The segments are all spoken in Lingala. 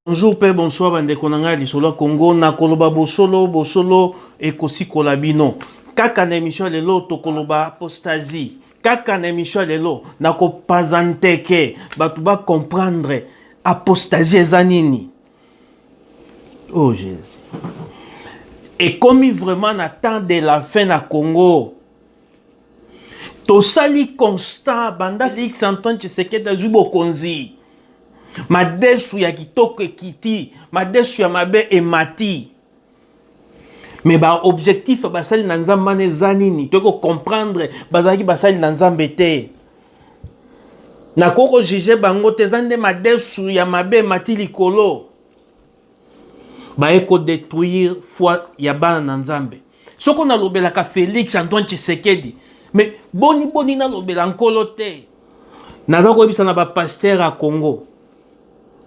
Bonjour pe bonsoir bandeko na ngai lisolo ya Congo na koloba bosolo bosolo ekosikola bino kaka na emission ya lelo tokoloba apostasie kaka na emission ya lelo nakopaza nteke bato ba comprendre apostasie eza nini oh Jésus ekomi vraiment na temps de la fin na Congo Tosali constat banda Felix Antoine Tshisekedi azwi bokonzi, madesu ya kitoko ekiti, madesu ya mabe emati. Mais ba objectif basali na Nzambe wana eza nini? Toyei ko comprendre bazalaki basali na Nzambe te. Nakoki ko juger bango te, eza nde madesu ya mabe emati likolo. Baye ko detruire foi ya bana na Nzambe. Soko nalobelaka Felix Antoine Tshisekedi, mais boni boni nalobela Nkolo te. Naza koyebisa na ba pasteurs ya Congo,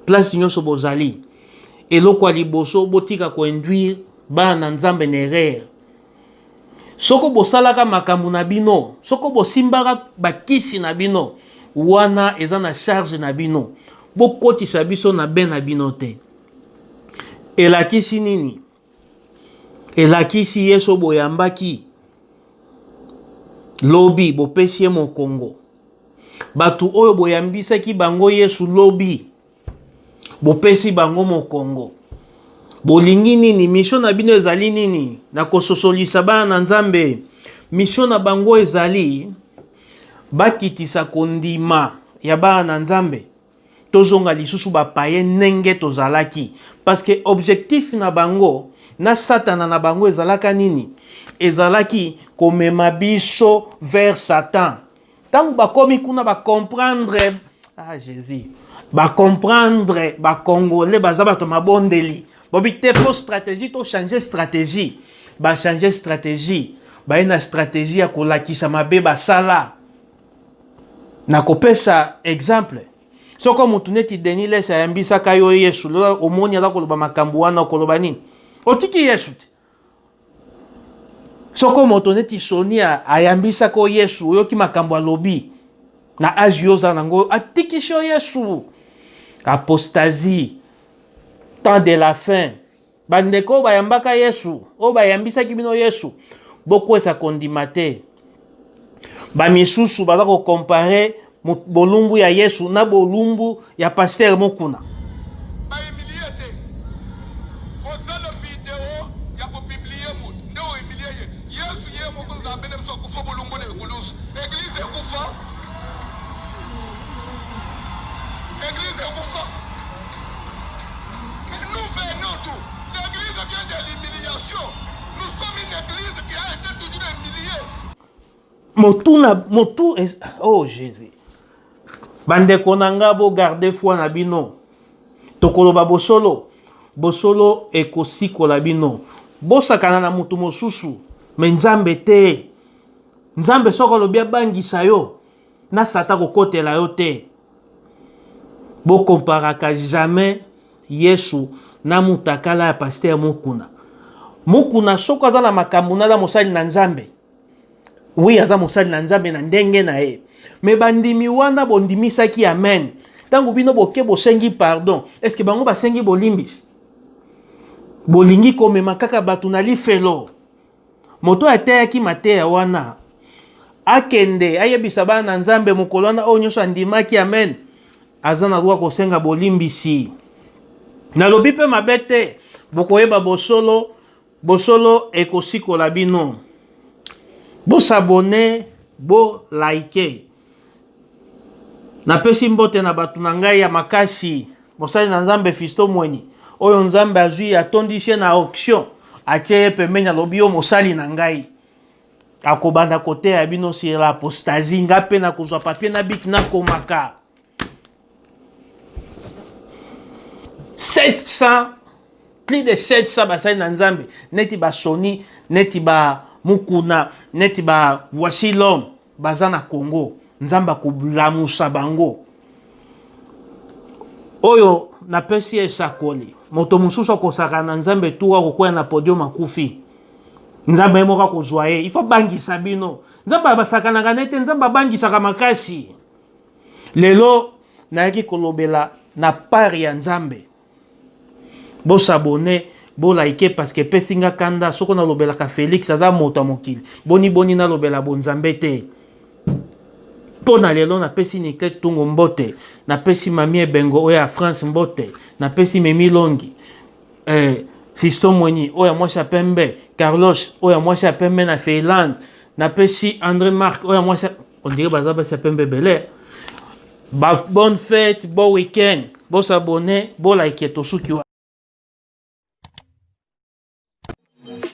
place nyonso bozali, eloko ya liboso botika ko induire bana na Nzambe na erreur. Soko bosalaka makambo na bino, soko bosimbaka bakisi na bino, wana eza na charge na bino. Bokotisa biso na bain na bino te. Elakisi nini? Elakisi Yesu boyambaki lobi bopesi ye mokongo. Bato oyo boyambisaki bango Yesu lobi bopesi bango mokongo. Bolingi nini? Mission na bino ezali nini? Na kososolisa bana na Nzambe. Mission na bango ezali bakitisa kondima ya bana na Nzambe. Tozonga lisusu ba païens ndenge tozalaki parce que objectif na bango na satana na bango ezalaka nini? Ezalaki komema biso vers Satan. Tango bakomi kuna ba comprendre ah Jésus, ba comprendre ba Congolais baza bato mabondeli. Bobi te faux stratégie to changer stratégie. Ba changer stratégie. Baye na stratégie ya kolakisa mabe basala. Nakopesa exemple soko motu neti Denis Lessie ayambisaka yo Yesu, lola omoni aza koloba makambo wana, okoloba nini? Otiki Yesu te. Soko moto neti Soni ayambisaka yo Yesu, oyoki makambo alobi na age yo oza nango, atikisi yo Yesu. Apostasie, temps de la fin. Bandeko oyo bayambaka Yesu, oyo bayambisaki bino Yesu, bokwesa kondima te. Bamisusu baza kokompare bolumbu ya Yesu na bolumbu ya pasteur Mukuna. Ba humilie te. Kosala video ya ko publier mutu nde o humilie ye? Yesu ye moko Nzambe na biso akufa bolumbu na ekulusu. Eglise ekufa? Eglise ekufa? Mais nous venons d'où? L'église vient de l'humiliation. Nous sommes une église qui a été toujours humiliée. Motu na motu oh Jésus. Bandeko na nga bo garder foi na bino. Tokoloba bosolo, bosolo ekosikola bino. Bosakana na motu mosusu, mais Nzambe te. Nzambe soki alobi abangisa yo, na Satan akokotela yo te. Bo comparaka jamais Yesu na mutakala ya pasteur Mukuna. Mukuna soki aza na makambo na aza mosali na Nzambe. Oui, aza mosali na Nzambe na ndenge na ye. Mais bandimi wana bondimisaki amen. Tango bino boke bosengi pardon, est-ce que bango basengi bolimbisi? Bolingi komema kaka bato na lifelo. Moto oyo ateyaki mateya wana akende ayebisa bana na Nzambe mokolo wana oyo nyonso andimaki amen aza na droit kosenga bolimbisi. Nalobi mpe mabe te, bokoyeba bosolo, bosolo ekosikola bino. Bosabone, bo like. Napesi mbote na bato na ngai ya makasi, mosali na Nzambe Fisto Mweni, oyo Nzambe azwi atondisi ye na auction, atie ye pembeni, alobi yo mosali na ngai. Akobanda koteya bino sur l'apostasie, nga mpe nakozwa papier na bic nakomaka. 700 plus de 700 basali na Nzambe neti ba Sony, neti ba Mukuna, neti ba Voici l'homme baza na Congo. Nzambe akolamusa bango. Oyo napesi ye esakoli, moto mosusu akosaka na Nzambe tu akokwea na podium akufi. Nzambe ye moko akozwa ye. Il faut bangisa bino. Nzambe abasakanaka na ye te, Nzambe abangisaka makasi. Lelo nayaki kolobela na part ya Nzambe. Bosabone, bolike, parce que epesi nga kanda soko nalobelaka Félix aza moto ya mokili. Boni boni nalobela bonzambe te. Mpo na lelo, napesi Niklet Tungu mbote, napesi Mami Ebengo oyo ya France mbote, napesi Memi Longi, Fiston Mweni oyo ya mwasi ya pembe, Carlos oyo ya mwasi ya pembe na Finlande, napesi André Marc oyo ya mwasi. On dirait baza basi ya pembe ebele. Ba bonne fête, bon week-end, bosabone, bolike, tosuki wana.